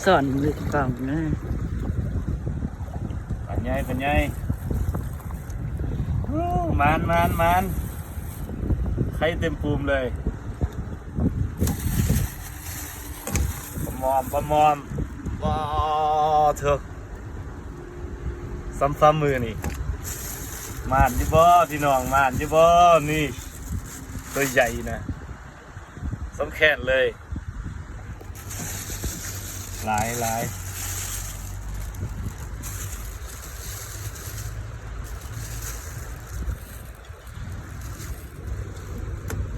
ຕອນມືກ້ອງນະ ປາໃຫຍ່ ປາໃຫญ่. ໂອ້ ມານ ມານ ມານ ໄຂ່ເຕັມປູມເລີຍ. ປາໝອມ ປາໝອມ. ວ້າວ ເທີ ສ່ຳໆ ມື້ນີ້ ມານຢູ່ບໍ່ພີ່ນ້ອງ? ມານຢູ່ບໍ່? ນີ້ ໂຕໃຫຍ່ນະ ສ່ຳແຂນເລີຍ. ຫຼາຍ ຫຼາຍ.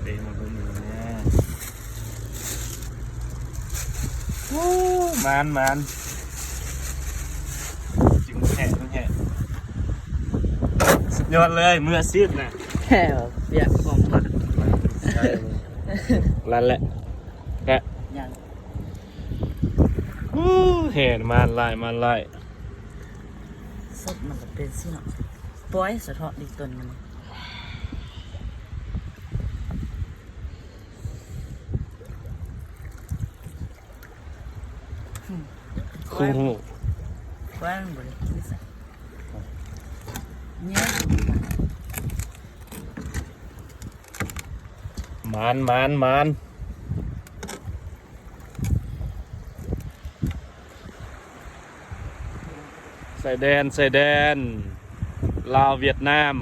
ເດ້ ມາເບິ່ງນີ້ແນ່. ໂອ້ ມານ ມານ ຈຶ່ງແຮະ ແຮະ ສຸດຍອດເລີຍ ມືອາຊີບນະ. ແຮະ ວຽກຂອງມັນ ນັ້ນແຫຼະ ແຮະ ຍັງ. ໂອ້ ແຮະ ມານຫຼາຍ ມານຫຼາຍ. ສົດມັນກໍເປັນຊີ້ເນາະ ປ່ອຍສະເທາະດີຕົນມັນ. ອືມ ຄູ່ຮູ້ ວ່າມັນບໍ່ໄດ້ກິນຊະ ແຍ່ງ. ມານ ມານ ມານ. ຊາຍແດນ ຊາຍແດນ ລາວຫວຽດນາມ.